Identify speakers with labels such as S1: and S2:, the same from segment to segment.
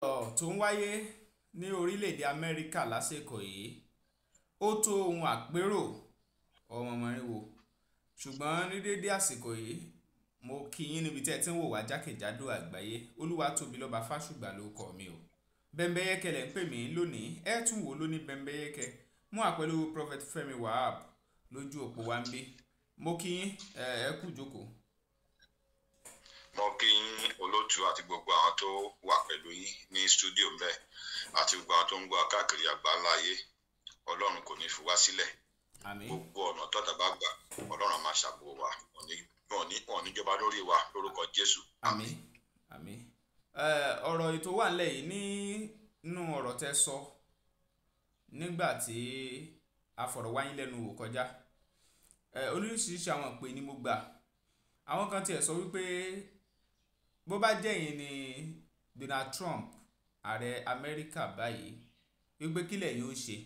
S1: Ọ̀rọ̀ tó ń wáyé ní orílẹ̀-èdè Amẹ́ríkà lásìkò yìí ó tó ohun àpérò ọmọọmọrinwo, ṣùgbọ́n ní dédé àsìkò yìí mo kí yín níbi tí ẹ ti ń wò wá jákèjádò àgbáyé. Olúwatóbilọ́ba Fásùgbà ló kọ mi o. Bẹ́ńbẹ́yẹ́kẹ́ lẹ̀ ń pè mí lónìí, ẹ tún wò lóní Bẹ́ńbẹ́yẹ́kẹ́ mú àpẹẹrẹ Prophet Fẹ́mi Wahab lójú òpó wa ń bí. Mo kí yín, ẹ kú jókòó.
S2: Mo kí yín olóòtú àti gbogbo àwọn tó wà pẹ̀lú yín ní stúdíò ńbẹ àti gbogbo àwọn tó ń gbọ́ káàkiri àgbáńlá ayé. Ọlọ́run kò ní fi wá sílẹ̀.
S1: Àmín.
S2: Gbogbo ọ̀nà tọ́ta bá gbà, Ọlọ́run á máa ṣàbò wa, wọn ò ní jọba lórí wa lórúkọ Jésù.
S1: Àmín, àmín. Ọ̀rọ̀ ètò wà nílẹ̀ yìí, nínú ọ̀rọ̀ tẹ́ sọ nígbà tí a fọ̀rọ̀ wáyín lẹ́nu wò kọjá, oríṣiríṣi àwọn ìpè ni mo gbà. Àwọn kan tiẹ̀ sọ wípé bó bá jẹ́ yín ni Donald Trump, ààrẹ Amẹ́ríkà báyìí, wípé kílẹ̀ yóò ṣe,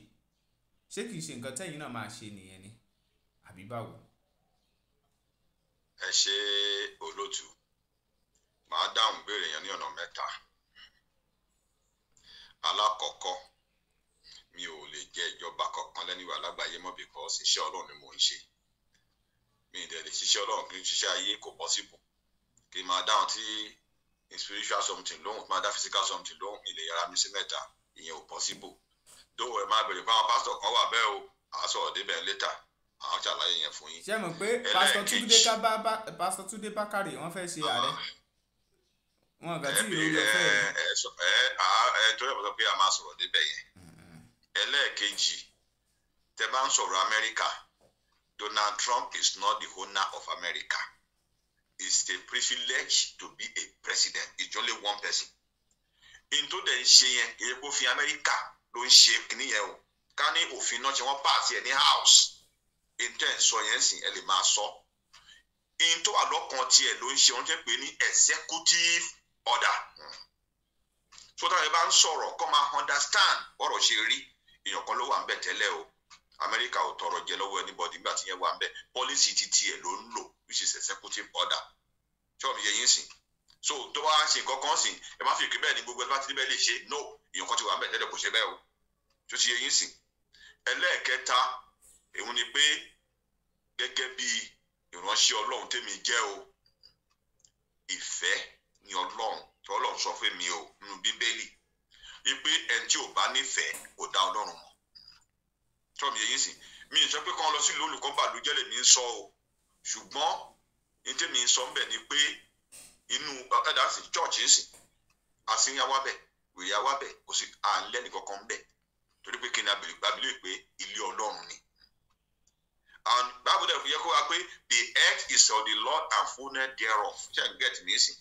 S1: ṣé kìí ṣe nǹkan tẹ́yìn náà máa ṣe nìyẹn ni àbí báwo?
S2: Ẹ ṣe olóòtú, màá dáhùn béèrè yẹn ní ọ̀nà mẹ́ta. Alákọ̀ọ́kọ́, mi ò lè jẹ ìjọba kankan lẹ́niwà lágbàáyé mọ́, because iṣẹ́ Ọlọ́run ni mò ń ṣe. Mi ì dẹ̀ lè ṣiṣẹ́ Ọlọ́run kí n ṣiṣẹ́ ayé, kò possible. Kí n máa dáhùn tí spiritual something lóhùn, kí n máa dá physical something lóhùn, mi lè yára mi sí mẹ́ta, ìyẹn ò possible. Dóò ẹ máa bèrè fún àwọn pásítọ̀ kan wà bẹ́ẹ̀ o, à á sọ̀rọ̀ débẹ̀ later, àwọn ṣàlàyé yẹn fún yín.
S1: Ṣé ẹ mọ̀ pé Pásítọ̀ Túndé Pásítọ̀ Túndé Bákàrè wọ́n fẹ́ ṣe ààrẹ, wọn kàn tí ìròyìn ọ̀fẹ́
S2: ẹ ẹ sọ ẹ ẹ torí ẹ bọ́ sọ pé a máa sọ̀rọ̀ débẹ̀ yẹn. Ẹlẹ́ẹ̀kejì, tẹ bá ń sọ̀rọ̀ Amẹ́ríkà, Donald Trump is not the owner of America. It's a privilege to be a president. It's only one person. In tó dẹ̀ ń ṣe yẹn, kì í ṣe kó fi Amẹ́ríkà ló ń ṣe kíní yẹn o. Ká ní òfin náà ṣe wọ́n pass ẹ̀ ní house. In tẹ́ ń sọ yẹn sìn, ẹ lè máa sọ. In tó wà lọ́kàn tiẹ̀ ló ń ṣe, wọ́n ti pè ní executive order. So táwọn yẹn bá ń sọ̀rọ̀, kọ́ máa understand bọ́rọ̀ ṣe rí. Èèyàn kan ló wà ń bẹ̀ tẹ́lẹ̀ o. Amẹ́ríkà ò tọrọ jẹ lọ́wọ́ anybody nígbà tí yẹn wà ń bẹ̀. Policy ti tiẹ̀ ló ń lò, which is executive order. Ṣé ọ̀rọ̀ mi yẹ yín sìn? So tó bá ṣe nǹkan kan sìn, ẹ má fi ìpín bẹ́ẹ̀ ni gbogbo ẹ bá ti ní bẹ́ẹ̀ lè ṣe. No, èèyàn kan ti wà ń bẹ̀ tẹ́lẹ̀, kò ṣe bẹ́ẹ̀ o. Tó ti yẹ yín sìn? Ẹlẹ́ẹ̀kẹta, èun ni pé gẹ́gẹ́ bí ìránṣẹ́ Ọlọ́run tèmi jẹ́ o, ìfẹ́ ni Ọlọ́run tí Ọlọ́run sọ fún mi o nínú Bíbélì wípé ẹni tí ò bá nífẹ̀ẹ́ kò dá Ọlọ́run mọ̀. Tọ́ mi yẹ yín sìn? Mi ì sọ pé kán lọ sílùú olùkọ́ bàlújẹ́ lèmi ń sọ o, ṣùgbọ́n ní tèmi ń sọ ń bẹ̀ ni pé inú ẹ̀dá sí church ń sìn, àsìnyá wá bẹ̀, wèrè wá bẹ̀, kò sí à ń lẹ́nì kankan ń bẹ̀, torí pé kí ni abilé pé ilé Ọlọ́run ni. And Bible dẹ̀ fi yẹ kó wá pé the earth is of the Lord and fullness thereof. Ṣé ẹ get me sìn?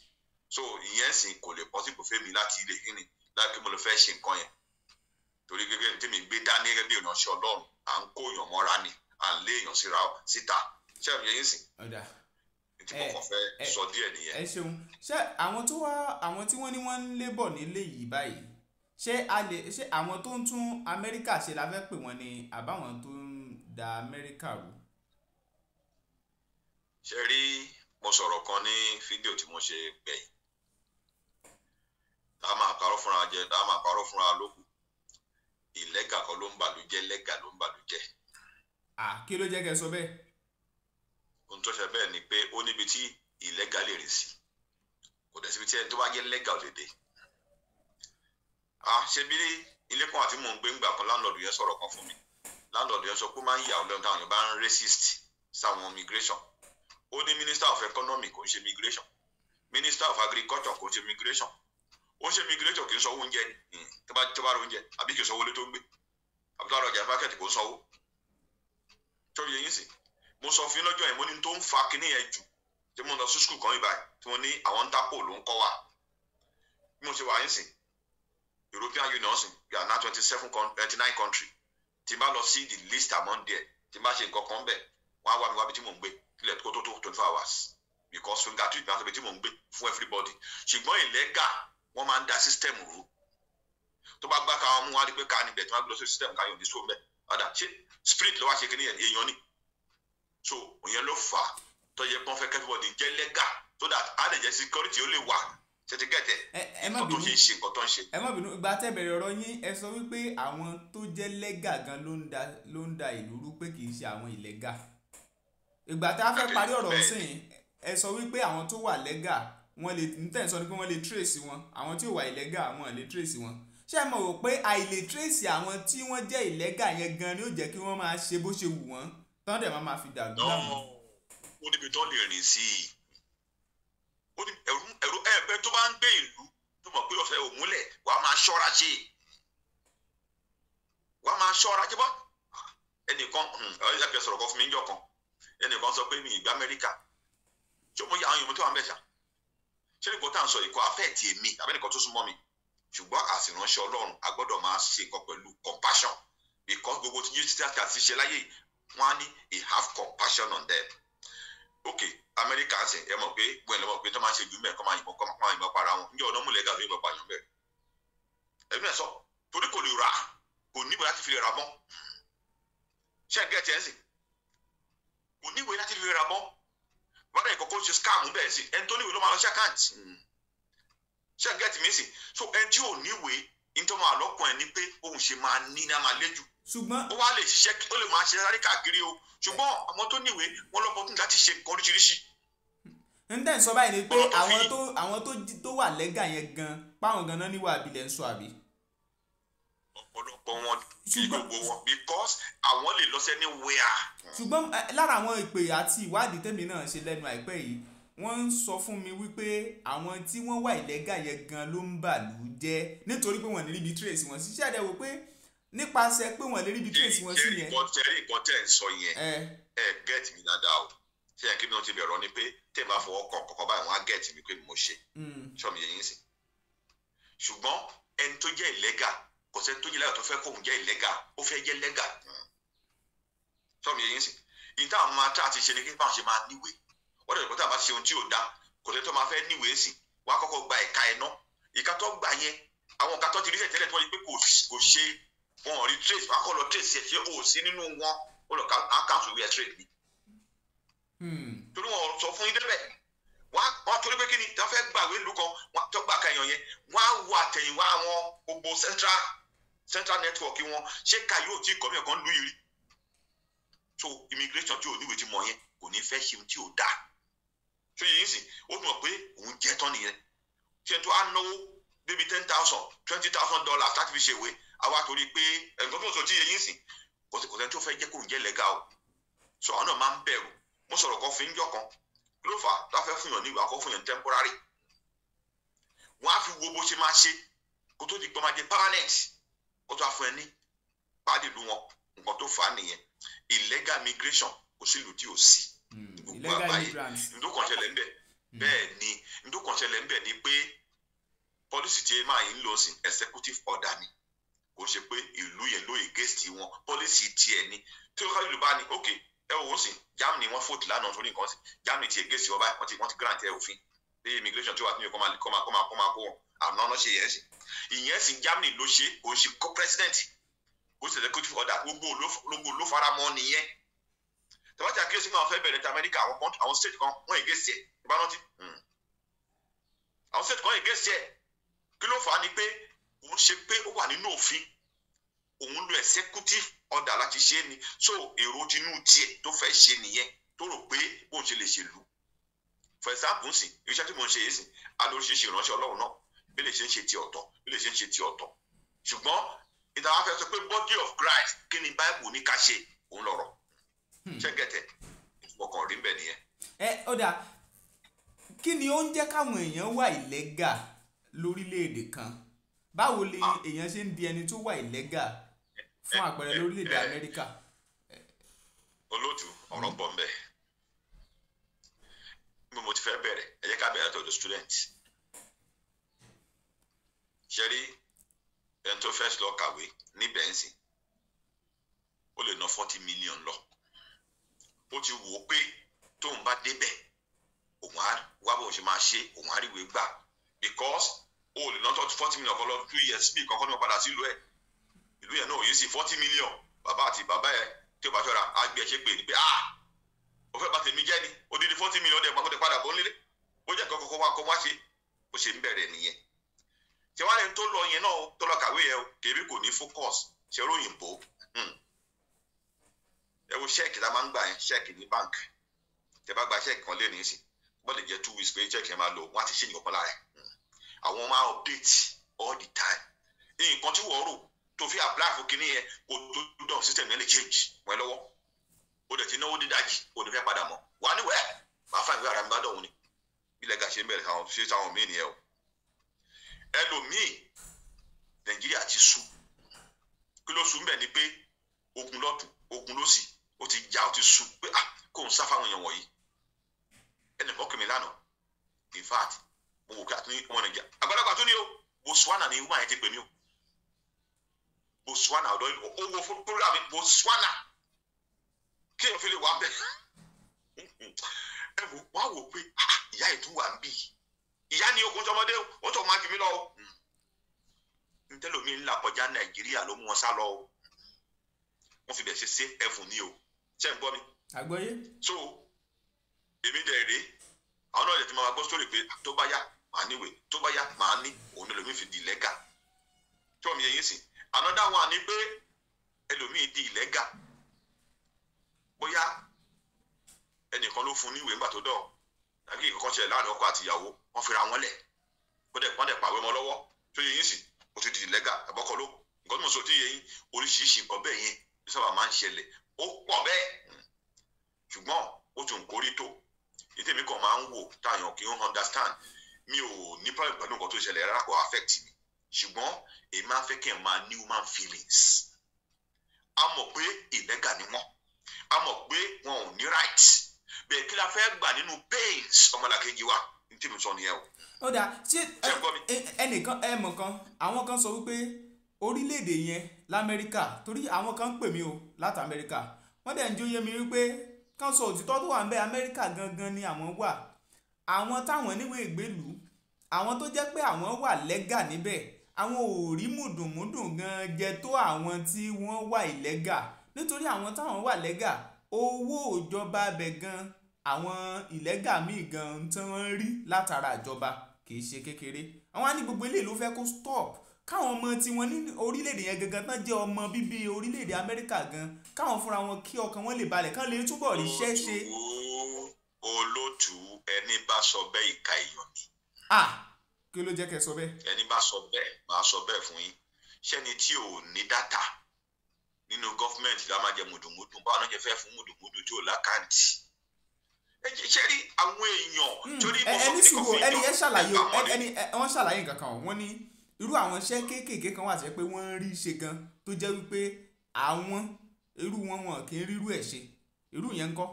S2: So ìyẹn sìn kò lè possible fẹ́mi láti ilé kí ni láti mo lè fẹ́ ṣe nǹkan yẹn, torí gẹ́gẹ́ tí mi gbé dání gẹ́gẹ́ bí ìránṣẹ́ Ọlọ́run, à ń kó èèyàn mọ́ra ni, à ń lé èèyàn síra síta. Ṣé ẹ yẹn sìn?
S1: Ọ̀dà.
S2: Tí mo kàn fẹ́ sọ díẹ̀ nìyẹn.
S1: Ẹ ṣeun. Ṣé àwọn tó wá, àwọn tí wọ́n ní wọ́n ń lébọ̀ nílé yìí báyìí, ṣé a lè ṣé àwọn tó ń tún Amẹ́ríkà ṣe la fẹ́ pè wọ́n ni, àbáwọn tó ń da Amẹ́ríkà rú?
S2: Ṣe rí, mo sọ̀rọ̀ kan ní fídíò tí mo ṣe gbẹ̀yìn. Tá a máa parọ́ fúnra jẹ, tá a máa parọ́ fúnra lókù. Illegal kan ló ń bàlújẹ́, legal ló ń bàlújẹ́.
S1: À, kí ló jẹ́ kẹ́ sọ bẹ́ẹ̀?
S2: Ohun tó ṣe bẹ́ẹ̀ ni pé ó níbi tí illegal lè rìn sí, kò dẹ̀ síbi tí ẹni tó bá jẹ́ legal lè dé. À ṣe bí ilé kan àti mò ń gbé ńgbà kan, landlord yẹn sọ̀rọ̀ kan fún mi. Landlord yẹn sọ pé ó máa ń yà ọ́ lẹ́nu táwọn èèyàn bá ń racist sáwọn immigration. Ó ní minister of economy kò ń ṣe immigration, minister of agriculture kò ń ṣe immigration, ó ń ṣe immigration kì í sanwó oúnjẹ ni tó bá ra oúnjẹ, àbí kì í sanwó ilé tó ń gbé, àbí tó bá ra ọjà market kò ń sanwó tó yẹ yín sí. Mo sọ fún yín lọ́jọ́ yẹn, mo ní tó ń fa kinní yẹn jù tí mo lọ sí school kan ibà tí mo ní àwọn Interpol ló ń kọ́ wa. Bí mo ṣe wà yín sìn, European Union sìn, we are now 27, 29 country. Tí n bá lọ sí the list among there, tí n bá ṣe nǹkan kan bẹ̀, wọ́n á wá mi wá bí tí mò ń gbé kílẹ̀ tó tó tó 24 hours, because fingerprint náà sọ pé tí mò ń gbé fún everybody. Ṣùgbọ́n illegal, wọ́n máa ń da system rú. Tó bá gbá káwọn mú wá rí pé ká níbẹ̀ tí wọ́n á gbé lọ sí system káyọ̀ ní sóun bẹ́ẹ̀ ọ̀dà ṣé spirit ló wá ṣe kíní yẹn, èèyàn ni. So ìyẹn ló fà á tó yẹ kó fẹ́ everybody jẹ́ legal, so that á lè jẹ́ security ó lè wà. Ṣe ti gẹ̀tẹ̀?
S1: Ẹ má
S2: Nǹkan tó
S1: bínú.
S2: ṣe ń ṣe nǹkan tó ń ṣe.
S1: Ẹ má bínú, ìgbà tẹ́ bẹ̀rẹ̀ ọ̀rọ̀ yín, ẹ sọ wípé àwọn tó jẹ́ legal gan ló ń da ìlú rú, pé kì í ṣe àwọn illegal. Ìgbà tá a fẹ́ parí ọ̀rọ̀ sìn, ẹ sọ wípé àwọn tó wà legal, wọ́n lè ń tẹ̀ sọ ni pé wọ́n lè trace wọn, àwọn tí ò wà illegal, wọn lè trace wọn. Ṣé ẹ mọ̀ wò pé àìlè trace àwọn tí wọ́n jẹ́ illegal yẹn gan ni ó jẹ́ kí wọ́n máa ṣe bó ṣe wù wọ́n, tán dẹ̀ máa fi dàlú láàmú?
S2: Ó níbi tó lè rìn sí i. Ó ní ẹ̀rù ẹ̀ẹ́dẹ́ tó bá ń gbé ìlú tó mọ̀ pé ọ̀sẹ̀ ò múlẹ̀, wàá máa ṣọ́ra ṣe, wàá máa ṣọ́ra ṣe. Bọ́ ẹnìkan ẹ̀ ẹ̀ sọ̀rọ̀ kan fún mi níjọ́ kan, ẹnìkan sọ pé mi ìgbà Amẹ́ríkà, ṣé mo yẹ àwọn èèyàn tó wà ń bẹ̀ ṣá? Ṣé nìkan tá à ń sọ ìkọ́ àfẹ́ẹ̀tì èmi àbẹ́nìkan tó súnmọ́ mi? Ṣùgbọ́n àsìránṣẹ́ Ọlọ́run, a gbọ́dọ̀ máa ṣe nǹkan pẹ̀lú compassion, because gbogbo tí Jésù ti ṣe láyé, wọ́n á ní he have compassion on them. Ok, Amẹ́ríkà ń sìn, ẹ mọ̀ pé gbọ́n ẹ̀ lọ́mọ̀ pé tó máa ń ṣe jù mẹ́ kọ́ máa yìnbọn, kọ́ máa yìnbọn para wọn. Ǹjẹ́ ọ̀nà múlẹ̀ gàdúrà yìnbọn pààyàn bẹ́ẹ̀? Ẹ̀mí ẹ̀ sọ torí kò lè rà, kò níwèé láti fi lè rà mọ́. Ṣé ẹ̀ gẹ́tì ẹ̀ ń sìn? Kò níwèé láti fi lè rà mọ́. Bàdà ìkọ̀kọ̀ ṣe scam bẹ́ẹ̀ sí, ẹni tó níwèé ló máa lọ sí account. Ṣé ẹ̀ gẹ́tì mi sìn? So ẹni tí ò níwèé ní tó máa lọ́kùn ẹ̀ ní pé òun ṣe máa ní ní a máa léjù.
S1: Ṣùgbọ́n
S2: Ó wá lè ṣiṣẹ́, ó lè máa ṣe sáré káàkiri o, ṣùgbọ́n àwọn tó níwèé wọn lọ́pọ̀ tún láti ṣe nǹkan oríṣiríṣi.
S1: Ń tẹ̀ ń sọ báyìí ni pé
S2: Ọ̀rọ̀ tó
S1: àwọn
S2: fi-
S1: tó àwọn tó wà legal yẹn gan, páwọn gan náà níwà abilẹ̀ ń sọ, àbí?
S2: Ọ̀pọ̀lọpọ̀ wọn kì í
S1: Ṣùgbọ́n-
S2: gbogbo wọn, because àwọn lè lọ sí anywhere.
S1: Ṣùgbọ́n lára àwọn ìpè àti ìwádìí tèmi náà ṣe lẹ́nu àìpẹ́ yìí, wọ́n ń sọ fún mi wípé àwọn tí wọ́n wà illegal yẹn gan ló ń bàlú jẹ́, nítorí pé wọ́n ní ríbi trace wọn sí. Ṣẹ́ẹ̀dẹ̀ wò pé nípasẹ̀ pé wọ́n lè ríbi trace wọn sí yẹn?
S2: Ṣẹ́rí nǹkan tẹ́ ẹ̀ ń sọ yẹn,
S1: ẹ
S2: ẹ get mi dáadáa o. Ṣé ẹ kí mi náà ti bẹ̀rọ ni pé tẹ́ ẹ bá fọwọ́ kàn kọ̀ọ̀kan báyìí, wọ́n á get mi pé mo ṣe. Ṣọ́mi yẹn yín sí? Ṣùgbọ́n ẹni tó jẹ́ illegal, kò sẹ́ni tó jẹ́ illegal tó fẹ́ kóun jẹ́ illegal, ó fẹ́ jẹ́ legal. Ṣọ́mi yẹn yín sí? Ìta àwọn máa tá a ti ṣe ni kí báwọn ṣe máa níwèé wọ́n dẹ̀ pé tá a bá ṣe ohun tí ò da, kò sẹ́ni tó máa fẹ́ níwèé sí. Wọ́n á kọ́kọ́ gba ẹ̀ka ẹ̀ náà, ìka tó gbà yẹn, àwọn ìka tó ti rí tẹ́lẹ̀ tó wọ́n rí pé kò ṣe, wọn ò rí trace, wọ́n á kọ́ lọ trace ẹ̀, ṣé o ò sí nínú wọn, ó lọ cancel wíẹ̀ trade ni. Torí wọn sọ fún yín débẹ̀, wọ́n torí pé kí ni tí wọ́n fẹ́ gbàwé ìlú kan, wọ́n tó gbà kan èèyàn yẹn, wọ́n á wo àtẹ̀yìnwá àwọn gbogbo central network wọn, ṣé ká yóò tí kọ́ mi ọ̀kan lù yìí rí. So immigration tí ò níwèé ti mọ̀ yẹn kò ní fẹ́ ṣe ohun tí ò dáa. So yìí sì ó tún mọ̀ pé òun jẹ́ tán nìyẹn. Ṣé tó á náwó débi 10,000, $20,000 láti fi ṣèwé àwa, torí pé nǹkan tó ń sọ tí yẹn sì kò sẹ́ni tó fẹ́ jẹ́ kóun jẹ́ legal o. So àwọn náà máa ń bẹ̀rù. Mo sọ̀rọ̀ kan fún yín jọ kan, kí ló fà á tó a fẹ́ fún yàn ní ìwà kọ́ fún yàn temporary? Wọ́n á fi wo bó ṣe máa ṣe kó tó di pé máa jẹ permanent, kó tó a fún ẹ ní páàdì ìlú wọn. Nǹkan tó fà á nìyẹn. Illegal migration, kò sí ìlú tí ò sí gbogbo
S1: Illegal
S2: àgbáyé.
S1: immigrants.
S2: Ntòkànṣẹlẹ̀ ńbẹ̀ bẹ́ẹ̀ ni, ntòkànṣẹlẹ̀ ńbẹ̀ ni pé policy tí máa ń lò sí executive order ni. Kò ṣe pé ìlú yẹn ló against wọn, policy tiẹ̀ ni tí ó ká ìlú bá ní. Ok, ẹ wò ó sì, Germany, wọ́n vote lánàá torí nǹkan sí Germany ti against wọn báyìí. Wọ́n ti grant ẹ òfin pé immigration tí wàá tún yẹ kó máa kó wọn àná náà ṣe yẹn sí. Ìyẹn sì Germany ló ṣe, kò ṣe kó president, kò ṣe executive order, gbogbo ló fara mọ́ nìyẹn. Tọ́wọ́tì àkíyèsí náà fẹ́ bẹ̀rẹ̀ ti Amẹ́ríkà, àwọn kan, àwọn state kan, wọ́n against ẹ̀. Ìbárántí àwọn state kan against ẹ̀. Kí ló fà á? Ni pé òun ṣe pé ó wà nínú òfin, òun lo executive order láti ṣe é ni. So èrò tinú tiẹ̀ tó fẹ́ ṣe nìyẹn, tó rò pé bóun ṣe lè ṣèlú. For example nsìn, iṣẹ́ tí mò ń ṣe yìí sìn, a lóríṣiríṣi ìránṣẹ́ Ọlọ́run náà, bí lè ṣe ń ṣe ti ọ̀tọ̀, bí lè ṣe ń ṣe ti ọ̀tọ̀. Ṣùgbọ́n ìta wá fẹ́ sọ pé body of Christ, kí ni Bible ní ká ṣe? Òun lọ̀rọ̀ ṣé gẹ̀tẹ̀ ìfọkàn rí bẹ́ẹ̀ nìyẹn.
S1: Ẹ ó dáa, kí ni ó ń jẹ́ káwọn èèyàn wà illegal lórílẹ̀‐èdè kan? Báwo ni èèyàn ṣe ń di ẹni tó wà illegal, fún àpẹẹrẹ lórílẹ̀‐èdè Amẹ́ríkà?
S2: Olóòtú, ọ̀rọ̀ pọ̀ nbẹ̀ bí mo ti fẹ́ bẹ̀rẹ̀. Ẹ jẹ́ ká bẹ̀rẹ̀ látọ̀dọ̀ student. Ṣe rí ẹni tó fẹ́ lọ kàwé níbẹ̀ ń sìn, ó lè ná 40 million lọ. Ó ti wò ó pé tóun bá débẹ̀, òun á wá bóun ṣe máa ṣe, òun á ríwèé gbà, because ó lè ná 40 million kan lọ 2 years bí kankan ní wọn padà sílùú ẹ̀. Ìlú yẹn náà ò yé sí 40 million. Bàbá àti bàbá ẹ̀ tí ó bá ṣọ́ra á gbé ẹ ṣe pé ní pé, ah, ó fẹ́ bá tèmi jẹ́ ni, odidi 40 million dẹ̀ pàkó dẹ̀ padà bọ́ nílé. Ó jẹ́ nǹkan kọ́kọ́ wá kọ́ wá ṣe. Bó ṣe ń bẹ̀rẹ̀ nìyẹn. Ṣé wàá lẹni tó lọ yẹn náà, tó lọ kàwé yẹn o, kèébí kò ní focus ṣe róyìnbó. Ẹ wo cheque tá a máa ń gbà yẹn, cheque ní bank. Tẹ bá gba cheque kan lé ní sí, wọ́n lè jẹ́ 2 weeks pé cheque yẹn máa lò, wọ́n á ti ṣe nǹkan lára ẹ̀. Àwọn máa update all the time. Nǹkan tí wọ́n rò tó fi apply fún kinní yẹn kò tó dán, system yẹn lè change wọ́n lọ́wọ́. O dẹ̀ ti náwó dídájì, o dẹ̀ fẹ́ padà mọ́ wà á ní wẹ́ẹ̀ máa fà ìwé ara mi bá dọ̀hún ni. Bí lẹ́gà ṣe ń bẹ̀rẹ̀ àwọn ṣe táwọn míì nìyẹn o. Ẹlòmíì, Nàìjíríà ti sú. Kí ló sú ń bẹ̀ ni pé ogun lọ́tún, ogun lósì, ó ti já, ó ti sú pé ah, kóun sá fáwọn èèyàn wọ̀nyí. Ẹnìkan kì mí lánàá, in fact mo wò kí àtúní ọmọ Nàìjíríà àgbàlagbà tó ní o, Botswana ni woman yẹn ti pè mí o. Botswana, ọ̀dọ́ owó fún program Botswana kí èèyàn fi lè wà bẹ́ẹ̀. Ẹ wò wá, wò pé ìyá yìí tún wà ń bì. Ìyá ni okùn tọmọdé, ó tọ̀ máa jù mí lọ o. Ntẹ́lómi ńlá kọjá Nàìjíríà ló mú wọn sá lọ o. Wọ́n fi bẹ̀ ṣe safe haven ní o. Ṣé ń gbọ́ mi?
S1: Àgbọ́yé.
S2: So èmi dẹ̀ rèé, àwọn náà lè ti máa gbọ́ sórí pé tó bá yá màá níwèé, tó bá yá màá ní òun ní ẹlòmíì fi di illegal. Tí wọ́n mi yẹ yín sìn, another one ni pé ẹlòmíì di illegal, bóyá ẹnìkan ló fún níwèé ńgbà tó dọ̀, tàbí ìkọ̀kan ṣẹlẹ̀ láàrin ọkọ àti ìyàwó, wọ́n fira wọn lẹ̀, ó dẹ̀ wọ́n dẹ̀ pàwé mọ́ lọ́wọ́. Tó yẹ yín sìn, ó ti di illegal ẹ̀bọ́kọ ló nǹkan tó mọ̀ sọ tí yẹ yín. Oríṣiríṣi nǹkan bẹ́ẹ̀ yẹn ló sábà máa ń ṣẹlẹ̀, ó pọ̀ bẹ́ẹ̀. Ṣùgbọ́n ó tún kórí tó ìtẹ̀mí kan máa ń wò táyàn kì í understand. Mi ò ní problem pẹ̀lú nǹkan tó ṣẹlẹ̀ rárá, kò affect mi, ṣùgbọ́n èmi máa ń fẹ́ kí n máa ní human feelings. A mọ̀ pé illegal ni wọ́n, a mọ̀ pé wọn ò ní right bẹ́ẹ̀. Kí la fẹ́ gbà nínú pains ọmọlàkejì wa? Ní tí mi sọ nìyẹn o.
S1: Ó dáa, ṣé
S2: Ṣé ń gbọ́ mi?
S1: Ẹnìkan, ẹ mọ̀ kan, àwọn kan sọ wípé orílẹ̀-èdè yẹn l'Amẹ́ríkà, torí àwọn kan ń pè mí o láti Amẹ́ríkà, wọ́n dẹ̀ ń jó yé mi wípé kán sọ òtítọ́ tó wà ń bẹ. Amẹ́ríkà gangan ni àwọn wà, àwọn táwọn níwèé ìgbélùú, àwọn tó jẹ́ pé àwọn wà legal níbẹ̀, àwọn ò rí mùdùnmúdùn gan jẹ tó àwọn tí wọ́n wà illegal, nítorí àwọn táwọn wà legal, owó ìjọba abẹ gan, àwọn illegal míì gan tí wọ́n ń rí látara ìjọba kì í ṣe kékeré. Àwọn á ní gbogbo eléyìí ló fẹ́ kó stop, káwọn ọmọ tí wọ́n ní orílẹ̀-èdè yẹn gangan tán jẹ́ ọmọ bíbí orílẹ̀-èdè Amẹ́ríkà gan, káwọn fúnra wọn kí ọkàn wọn lè balẹ̀, kán lè túbọ̀ ríṣẹ́ ṣe.
S2: Olótú, ẹni bá sọ bẹ́ẹ̀, ìka èèyàn ni.
S1: Ah, kí ló jẹ́ kẹ́ sọ bẹ́ẹ̀?
S2: Ẹni bá sọ bẹ́ẹ̀, máa sọ bẹ́ẹ̀ fún yín. Ṣẹ́ni tí ò ní data nínú government la máa jẹ mùdùmùdù? Báwo náà jẹ fẹ́ fún mùdùmùdù tí ò l'account? Ẹ jẹ́ ṣé rí àwọn èèyàn torí mo sọ
S1: ẹni
S2: kíní kan
S1: sùúrù
S2: fún
S1: ẹni
S2: yín.
S1: yẹn ṣàlàyé o.
S2: Ẹ
S1: Ẹni wọ́n ṣàlàyé nǹkan kan o. Wọ́n ní irú àwọn iṣẹ́ kéékèèké kan wà tí pé wọ́n ń rí ṣe gan, tó jẹ́ wípé àwọn irú wọn, wọn kì í rírú ẹ̀ ṣe. Irú yẹn ń kọ́?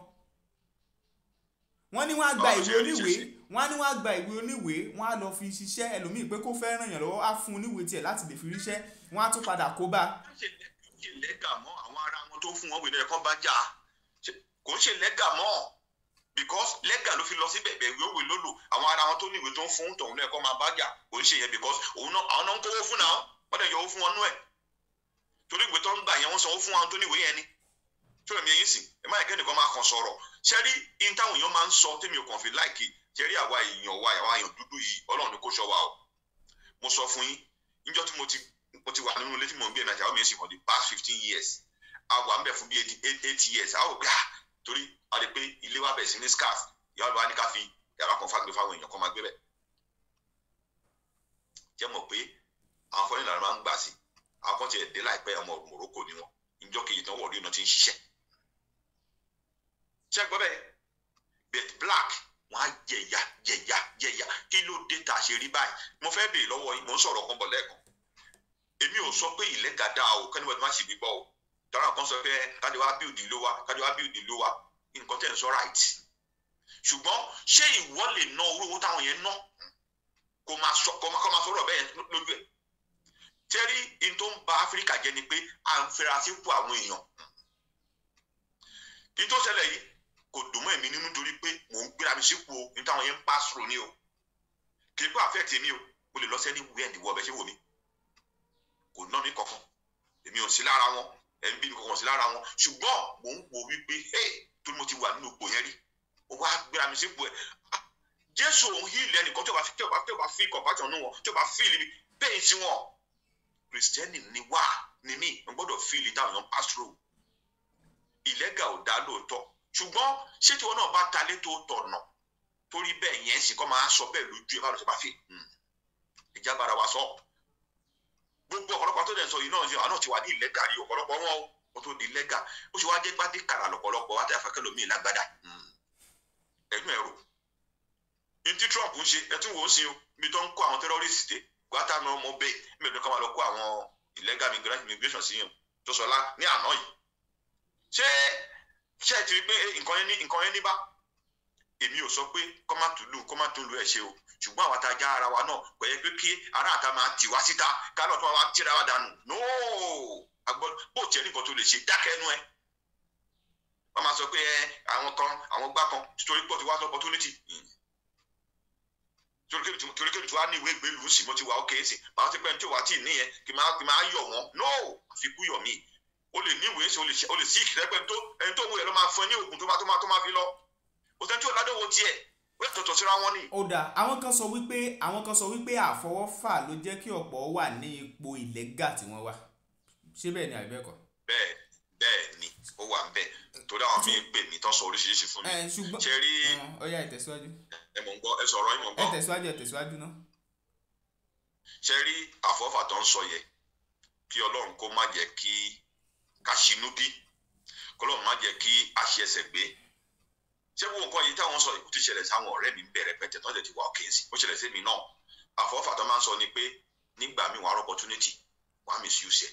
S1: Wọ́n ní wọ́n á gba
S2: Báwo
S1: ìwé
S2: ṣe rí ṣe
S1: oníwèé
S2: ṣe?
S1: Wọ́n á ní wọ́n á gba ìwé oníwèé, wọ́n á lọ fi ṣiṣẹ́. Ẹlòmíì pé kó fẹ́ ràn yàn lọ́wọ́, á fún un níwèé tiẹ̀ láti lè fi ríṣẹ́, wọ́n á tún padà kó bá a.
S2: Ṣe legal mọ́, àwọn ará wọn tó fún wọn wèé lẹ́ẹ̀kan bá jà. Kò ń ṣe legal mọ́, because legal ló fi lọ síbẹ̀ bẹ̀, ìwé òwe ló lò. Àwọn ará wọn tó ní ìwé tó ń fún tọ̀hún lẹ́ẹ̀kan máa bá jà. Kò ń ṣe yẹn, because òun náà, àwọn náà ń kówó fún náà, wọ́n dẹ̀ yọ owó fún wọn nú ẹ̀, torí ìwé tó ń gbà yẹn, wọ́n sanwó fún àwọn tó ní ìwé yẹn ni. Tí òun yẹn sì ẹ má yẹ kẹ́nìkan máa kàn sọ̀rọ̀. Ṣé rí in táwọn èèyàn máa ń sọ tèmi ò kàn fi like. Ṣé rí àwa èèyàn wa, àwa èèyàn dúdú yìí, Ọlọ́run ni kó ṣọ́ wa o. Mo sọ fún yín níjọ́ tí mo ti wà nínú ilé tí mò ń gbé, èmi àti àwọn mi sì for the past 15 years, a wà ń bẹ̀ fún bí 8 years. A ò gbà torí a rí pé ilé wa bẹ̀ sí ní scarf. Ìyá wa ní ká fi yàrá kan fágbé fáwọn èèyàn kan máa gbé bẹ̀. Jẹ́ mọ̀ pé àwọn fọ́nìlà máa ń gbà sí àwọn kan tiẹ̀ dé láìpẹ́, ọmọ Morocco ni wọ́n. Níjọ́ kejì tán wọ̀ọ́dún iná ti ń ṣiṣẹ́. Ṣé ẹ gbọ́ bẹ́ẹ̀? But black, wọ́n á jẹ̀yà, jẹ̀yà, jẹ̀yà. Kí ló dé tá a ṣe rí báyìí? Mo fẹ́ béèrè lọ́wọ́ yín. Mo ń sọ̀rọ̀ kan bọ̀ lẹ́ẹ̀kan. Èmi ò sọ pé illegal dáa o, kẹ́ni wọ́n ti má ṣe gbígbọ́ o. Tọ́lá kan sọ pé kájọ wá build ìlú wa, kájọ wá build ìlú wa. Nǹkan tẹ̀ ń sọ right, ṣùgbọ́n ṣé ìwọ lè ná owó táwọn yẹn ná, kó máa sọ̀rọ̀ bẹ́ẹ̀ lójú ẹ̀? Tẹ́rí in tó ń ba Áfíríkà jẹ́ ni pé à ń fẹ́ra sípò àwọn èèyàn. In tó ṣẹlẹ̀ yìí kò dùn mọ́ èmi nínú, torí pé mò ń gbéra mi sípò ní táwọn yẹn ń pass through ni o. Kì í pé àfẹ́ tèmi o. Mo lè lọ sẹ́ni wíẹ̀ ní wọ́ ọbẹ̀ ṣé wò mí, kò ná mi kankan. Èmi ò sí lára wọn, ẹ̀mí bí mi kankan sí lára wọn, ṣùgbọ́n mò ń wo wípé hey, torí mo ti wà nínú ipò yẹn rí, mo wá gbéra mi sípò ẹ̀. Jésù òun heal ẹnìkan tí ó bá fi tí ó bá fi compassion nù wọn, tí ó bá feel pain sí wọn. Kristẹni ni wá ni mí, n gbọ́dọ̀ feel táwọn èèyàn pass through. Illegal ò dá lóòótọ́, ṣùgbọ́n ṣé tí wọn náà bá ta lé tó tọ̀nà torí bẹ́ẹ̀ yẹn sì kọ́ máa sọ bẹ́ẹ̀ lójú ẹ̀, báwo ló ṣe máa fi ìjà bára wa sọ? Gbogbo ọ̀pọ̀lọpọ̀ tó dẹ̀ sọ yìí náà ṣe àwọn náà ti wà ní illegal rí, ọ̀pọ̀lọpọ̀ wọn ó tó di illegal. Ó ṣe wá jẹ́ gbádé kàrà lọ̀pọ̀lọpọ̀ wá tẹ́ àfẹ́kẹ́ lómi lágbádá ẹ̀yún ẹ̀rọ ní tí Trump ń ṣe. Ẹ tún wò ó sí o, ibi tó ń kó àwọn terrorists dé Guantanamo Bay, mélòó kan máa lọ kó àwọn illegal immigration sí yẹn tó sọ lá ní àná yìí. Ṣé ẹ ti rí pé nǹkan yẹn ní bá èmi ò sọ pé kọ́ má tún lu ẹ̀ ṣe o, ṣùgbọ́n àwọn atajà ara wa náà kò yẹ pé kí ará àta máa tì wá síta, ká náà tó máa tíra wa dànù. No, agbọ́ bó tiẹ̀ ní nǹkan tó lè ṣe, dákẹ́ ẹnu ẹ. Wọ́n máa sọ pé ẹ àwọn kan, àwọn gbá kan, torí pọ̀ tí wá sọ opportunity, torí kébì tí wàá ní ìwé ìgbélú sí, mo ti wà ókè sí, màá ti pẹ́ ní tí ò wá tí ì níyẹn kí máa yọ̀ wọ́n. No, àfikún yọ̀ mí. O lè ní ìwé sí, o lè sí ìkìlẹ́pẹ́ tó ẹni tó ń wù ẹ́ ló máa fún ẹ ní oògùn tó máa fi lọ. Òtẹ́ tí ò ládòwò tiẹ̀, ó yàtọ̀tọ̀ síra wọn ni.
S1: Ó dáa, àwọn kan sọ wípé àfọwọ́fà ló jẹ́ kí ọ̀pọ̀ wà ní ipò illegal tí wọ́n wà. Ṣé bẹ́ẹ̀ ni àbí bẹ́ẹ̀ kọ́?
S2: Bẹ́ẹ̀ ni, ó wà ń bẹ̀, torí àwọn míín pè mí tán, sọ oríṣiríṣi fún mi.
S1: Ẹ ṣùgbọ́n
S2: Ṣe rí
S1: Ó yá, ìtẹ̀síwájú.
S2: Ẹ mọ̀ ń gbọ́, ẹ sọ̀rọ̀ yín, mọ̀ ń
S1: Ẹ
S2: gbọ́.
S1: tẹ̀síwájú, ẹ tẹ̀síwájú náà.
S2: Ṣe rí àfọwọ́fà tó ń sọ yẹ, kí Ọlọ́run kó má jẹ́ kí ká ṣinú bí, kọ́lọ́run má jẹ́ kí a ṣe ẹsẹ̀ gbé. Ṣé gbogbo nǹkan yìí táwọn sọ yìí, ó ti ṣẹlẹ̀ sáwọn ọ̀rẹ́ mi ń bẹ̀rẹ̀ pẹ̀tẹ̀ tó ń tẹ̀ ti wà òkè sí, ó ṣẹlẹ̀ sí mi náà. Àfọwọ́fà tó máa ń sọ ni pé nígbà míì wàá opportunity, wàá misuse ẹ̀.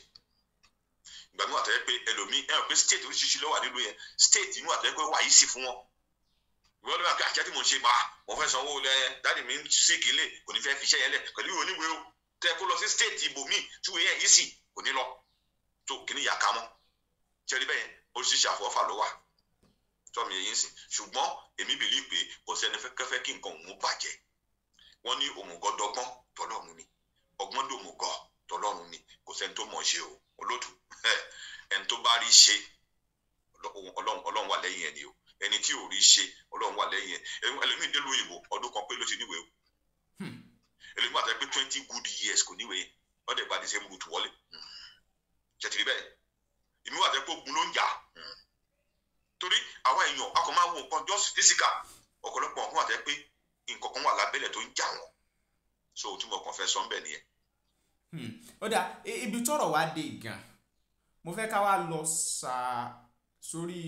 S2: Ìgbà míì wà tó yẹ pé ẹlòmíì ẹ hàn pé state oríṣiríṣi ló wà nílùú yẹn. State inú àtẹ́yẹ pé wà yìí sì fún wọn, ìwọ ló wà pé àṣẹ tí mò ń ṣe máa mo fẹ́ sanwó lẹ, daddy mi ń sick ilé, kò ní fẹ́ fi iṣẹ́ yẹn lẹ̀ pẹ̀lú ìwé oníwèé o. Tẹ́ kó lọ sí state ibòmíì tí ìwé yẹn yìí sì kò ní lọ tó kí ni ìyá ka mọ́. Ṣẹ́rí bẹ́ẹ̀, oríṣiríṣi àfọwọ́fà ló wà tọ́mi èyí ń sìn, ṣùgbọ́n èmi believe pé kò sẹ́ni fẹ́ kí nǹkan òun bàjẹ́. Wọ́n ní òmùgọ̀ dọ́gbọ́n tọ́lọ́run ni, ọgbọ́n dòmùgọ̀ tọ́lọ́run ni. Kò sẹ́ni tó mọ̀ ṣe o, olótù. Ẹni tó bá rí ṣe, Ọlọ́run wà lẹ́yìn ẹni o. Ẹni tí ò rí ṣe, Ọlọ́run wà lẹ́yìn ẹ. Ẹlòmíì dé lóyìnbó, ọdún kan pé ló ti níwèé o. Ẹlòmíì àti pé 20 good years kò níwèé, wọ́n dẹ̀ gba the same route wọlé. Ṣètìlí bẹ́ẹ̀, èmi wà tẹ́ pé ogun ló ń jà, torí àwa èèyàn a kò máa wo nǹkan just physical. Ọ̀pọ̀lọpọ̀ nǹkan wà tẹ́ pé nǹkan kan wà lábẹ́lẹ̀ tó ń jà wọ́n. So tí mo kàn fẹ́ sọ ń bẹ̀ nìyẹn.
S1: Ó dáa, ibi tọ́rọ̀ wá dé gan, mo fẹ́ ká wá lọ sá sórí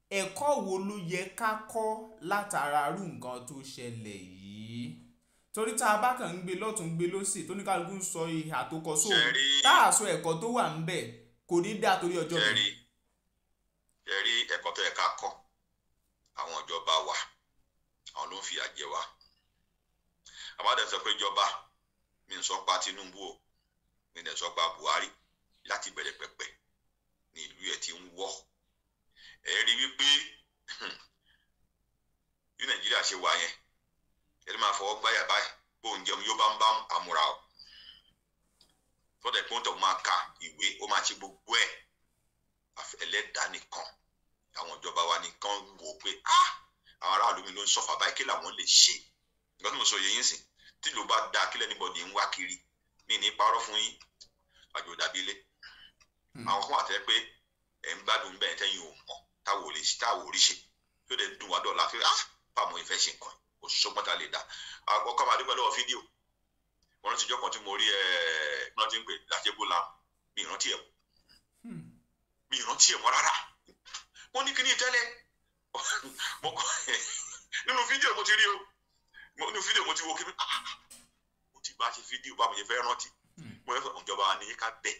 S1: ẹ̀kọ́ wo ló yẹ ká kọ́ látara irú nǹkan tó ṣẹlẹ̀ yìí, torí tá a bá kàn ń gbé lọ́tún, gbé lọ́sì, tó ní kálukú ń sọ ìhà tó kọ sóhun,
S2: Ṣé
S1: tá a sọ ẹ̀kọ́ tó wà ń bẹ̀, kò ní dáa torí ọjọ́ mi.
S2: Ṣe rí ẹ̀kọ́ tó yẹ ká kọ́, àwọn ìjọba wa, àwọn ló ń fìyà jẹ wá. Àbádẹ sọ pé ìjọba mi ń sọ pa Tinubu o, mi ń sọ pa Buhari, láti bẹ̀rẹ̀ pẹ̀pẹ̀ ní ìlú ẹ̀ ti ń wọ́. Ẹ rí wípé bí Nàìjíríà ṣe wà yẹn, ẹni máa fọwọ́ gbáyà báyìí bóun jẹun yóò bá ń bá àmúra o, tọ́dẹ̀ pé wọ́n tọ̀ máa ka ìwé, ó máa ṣe gbogbo ẹ̀. Ẹlẹ́dàá nìkan, àwọn ìjọba wa nìkan wò ó pé ah, àwọn aráàlú mi ló ń suffer báyìí, kí làwọn lè ṣe? Nǹkan tí mo sọ yẹ yín sìn, tí ìlú bá dáa, kí l'anybody ń wá kiri? Mi ní parọ́ fún yín, àjò dàbí ilé. Àwọn kan wà tẹ́ pé ẹ̀ ń gbádùn bẹ́ẹ̀, tẹ́yìn ò mọ̀, táwọn ò lè ṣe, táwọn ò rí ṣe, tó dẹ̀ ń dùn wá dọ̀la pé ah, báwo ìfẹ́ ṣe nǹkan, kò sọ́gbọ́n ta lè dá. Àkọ́kọ́ máa dúpẹ́ lọ́wọ́ fídíò. Mo rántí ọjọ́ kan tí mo rí ẹ̀ rántí ń pè lájẹ́gbó la, mi ìrántí ẹ̀, mi ìrántí ẹ̀ mọ́ rárá. Mo ní kíní tẹ́lẹ̀, mo kọ́ nínú fídíò mo ti rí o, nínú fídíò mo ti wo kíní, ah, mo ti bá ṣe fídíò, báwo ṣe fẹ́ rántí. Mo fẹ́ ìjọba ní ká bẹ̀.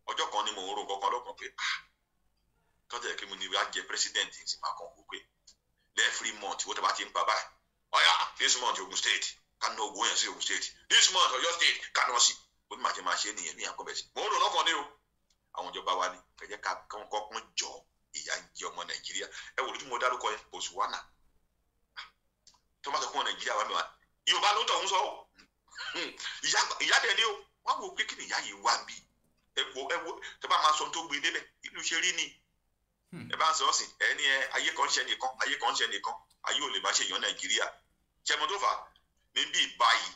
S2: Ọjọ́ kan ni mo ń ro nǹkan kan lọ́kàn pé ah, tọ́jà kí mo ní wá jẹ president, sì máa kàn kó pé every month wọ́n tẹ́ bá ti ń pa báyìí, ọ̀yà, this month Ogun State, ká ná ogun yẹn sí Ogun State, this month Ọ̀yọ́ State, ká ná sí. Ó ní màá ṣe máa ṣe nìyẹn ní àkọ́bẹ̀ sí. Mo ń rò lọ́kàn ní o, àwọn ìjọba wa ní kẹjẹ ká kọ́kọ́ jọ, ìyà ń jẹ ọmọ Nàìjíríà. Ẹ wò lójú mo dárúkọ yẹn, Botswana, tó bá sọ fún ọ Nàìjíríà wa mẹ́wàá, Yorùbá ló ń tọ̀ ń sọ o, ìyá dẹ̀ ni o. Wọ́n wò pé kí ni ìyá yìí wá bí? Ẹ wo, ẹ wo, tó bá máa sọ tó gbé débẹ̀, ìlú ṣe rí ni. Ẹ bá ń sọ ọ́ sìn ẹ ní ẹ ayé kan ń ṣe nìkan, ayé kan ń ṣe nìkan. Ayé ò lè má ṣe èèyàn Nàìjíríà. Ṣé mo tó fà á níbí báyìí?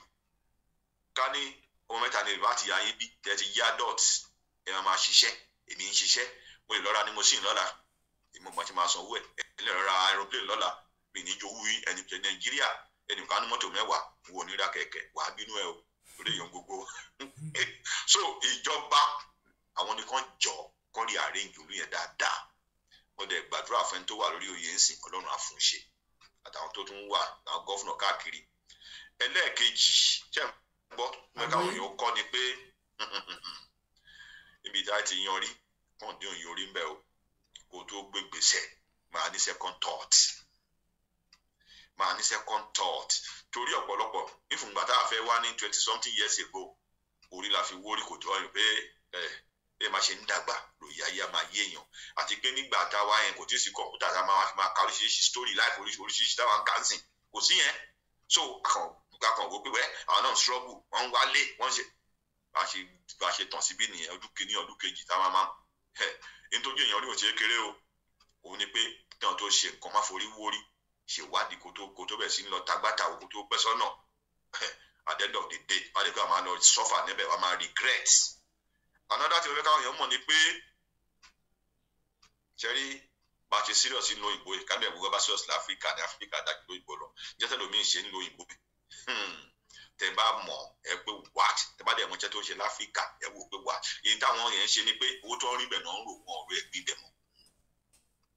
S2: Ká ní ọmọ mẹ́ta ni ìbá ti yá yín bí tẹ́ ti yá dot, ẹ máa ṣiṣẹ́. Èmi ń ṣiṣẹ́, mo lè lọ́ra ní mo sì ń lọ́la, èmi mo ti máa sanwó ẹ̀. Ẹ lè lọ́ra aeroplane lọ́la, mi ní jowú ẹni tẹ Nàìjíríà. Ẹnì kan ní mọ́tò 10, n ò ní ra kẹ̀kẹ́, wàá bínú ẹ o, lórí èèyàn gbogbo. So ìjọba àwọn nìkan jọ kán rí arrange olú yẹn dáadáa. Wọ́n dẹ̀ gbàdúrà fún ẹni tó wà lórí oyè ń sìn, Ọlọ́run á fún un ṣe, àtàwọn tó tún wà, àwọn governor káàkiri. Ẹlẹ́ẹ̀kejì, ṣe ń gbọ́ mẹ́ka àwọn èèyàn kọ́ ni pé níbi tí a ti yan rí kàn dín òyìn orí ń bẹ̀ o, kó tó gbé gbèsè máa ní second thought, máa ní second thought, torí ọ̀pọ̀lọpọ̀ nífùngbà tá a fẹ́ wá ní 20 something years ago, orí la fi wórí kò tó ọyàn pé ẹ bẹ́ẹ̀ máa ṣe ń dàgbà lòyà ayé a máa yé èèyàn. Àti pé nígbà táwa yẹn, kò tí ì sí kọ̀ǹpútà tá a máa fi máa ka oríṣiríṣi story life oríṣiríṣi táwa ń kà ń sìn, kò sí yẹn. So akàn wò pé wẹ́ àwọn náà ń struggle, wọ́n ń wálé, wọ́n ń ṣe bá ṣe tàn síbí nìyẹn. Ọdún kìíní, ọdún kejì táwa máa ẹ nítorí èèyàn rí òṣèré kéré o. Òun ni pé kí wọn tó ṣe nǹkan, má forí wórí, ṣèwádìí kó tó bẹ̀ sí ń lọ tagbátà, kó tó pẹ́ sọ́nà. At the end of the day, wọ́n lè kó àwọn máa lọ suffer níbẹ̀, wọ́n máa regret. Another tí wọ́n fẹ́ káwọn èèyàn mọ̀ ni pé ṣẹ́rí bá a ṣe serious nínú òyìnbó yìí, kábíyà gbogbo bá serious láfíríkà ní Áfíríkà dájú lóyìnbó lọ. Jẹ́sẹ̀ lómi ń ṣe ń lo òyìnbó, tẹ bá mọ̀ ẹ pé what, tẹ bá dẹ̀ mọ̀ iṣẹ́ tó ń ṣe láfíríkà, ẹ wò pé what. Èyí táwọn yẹn ń ṣe ni pé owó tó ń rí bẹ̀ náà ń rò, wọ́n ọ̀rọ̀ ẹ̀ gbígbẹ̀ mọ́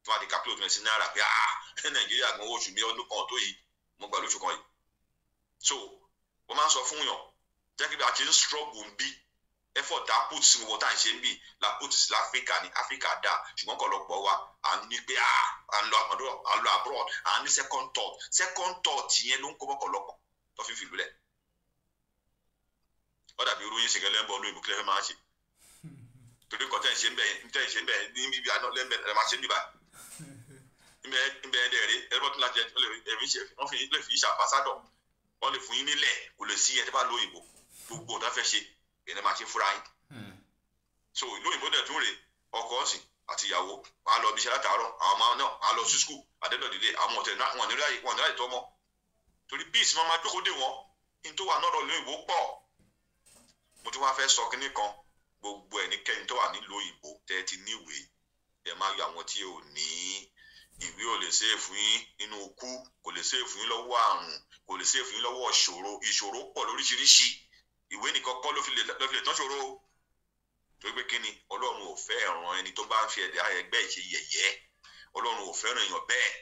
S2: tó wá di calculate sí náírà pé, ah, Nàìjíríà gan, oṣù mi ọdún kan tó yìí mo gbà lóṣù kan yìí. So wọ́n máa ń sọ fún yàn jẹ́ kí bí a ti ń struggle ń bí, effort tá a put sí gbogbo tá à ń ṣe ń bì la put sí láfíríkà ní Áfíríkà dá. Ṣùgbọ́n ọ̀pọ̀lọpọ̀ wa à ń ní pé ah, à ń lọ abroad, à ń lọ abroad, à ń ní second thought. Second thought yẹn ló ń kó bọ́kọ̀lọpọ̀ tó fi fìlú lẹ̀. Ó dàbí irú yín ṣèkẹ́ lẹ́ńbọ̀ olóyìnbó, kílẹ̀ fẹ́ máa ṣe? Torí nǹkan tẹ́ ń ṣe ń bẹ̀ yẹn, tẹ́ ń ṣe ń bẹ̀ ní ibi àná lẹ́ńbẹ̀ ẹ̀ máa ṣe ń bíbá níbẹ̀ ẹ̀ dẹ̀ rí ẹ̀rọ tó láti ẹ̀mí ṣe. Wọ́n fi lè fi ṣe ambassador, wọ́n lè fún yín nílẹ̀, kò lè sí ẹ tẹ́ bá lóyìnbó. Gbogbo ọ̀dọ́ fẹ́ ṣe ẹ̀ máa ṣe fúnra yín. So ìlú òyìnbó dẹ̀ tún rè, ọkọ ọ̀sìn àti ìyàwó wọn á lọ ibi iṣẹ́ látàárọ̀, àwọn ọmọ náà á lọ sí school. Àdédọ̀dìdẹ àwọn ọ̀tẹ̀ náà, wọn níláyè, wọn níláyè tọ́ mọ́, torí peace máa máa jókòó dè wọ́n. Ní tó wà náà lọ òyìnbó pọ̀. Mo tún wá fẹ́ sọ kínní kan: gbogbo ẹnikẹ́ni tó wà nílùú òyìnbó tẹ́ ti níwèé, ẹ má yọ àwọn tí ò ní ìwé. Ò lè ṣe é fún yín nínú ikú, kò lè ṣe é fún yín lọ́wọ́ àrùn, kò lè ṣe é fún yín lọ́wọ́ ìṣòro. Ìṣòro pọ̀ lóríṣiríṣi, ìwé nìkan kọ́ ló fi lè tán ṣòro. Torí pé kí ni? Ọlọ́run ò fẹ́ ràn ẹni tó bá ń fi ẹ̀dá ẹgbẹ́ ìṣe yẹ̀yẹ́. Ọlọ́run ò fẹ́ràn èèyàn bẹ́ẹ̀.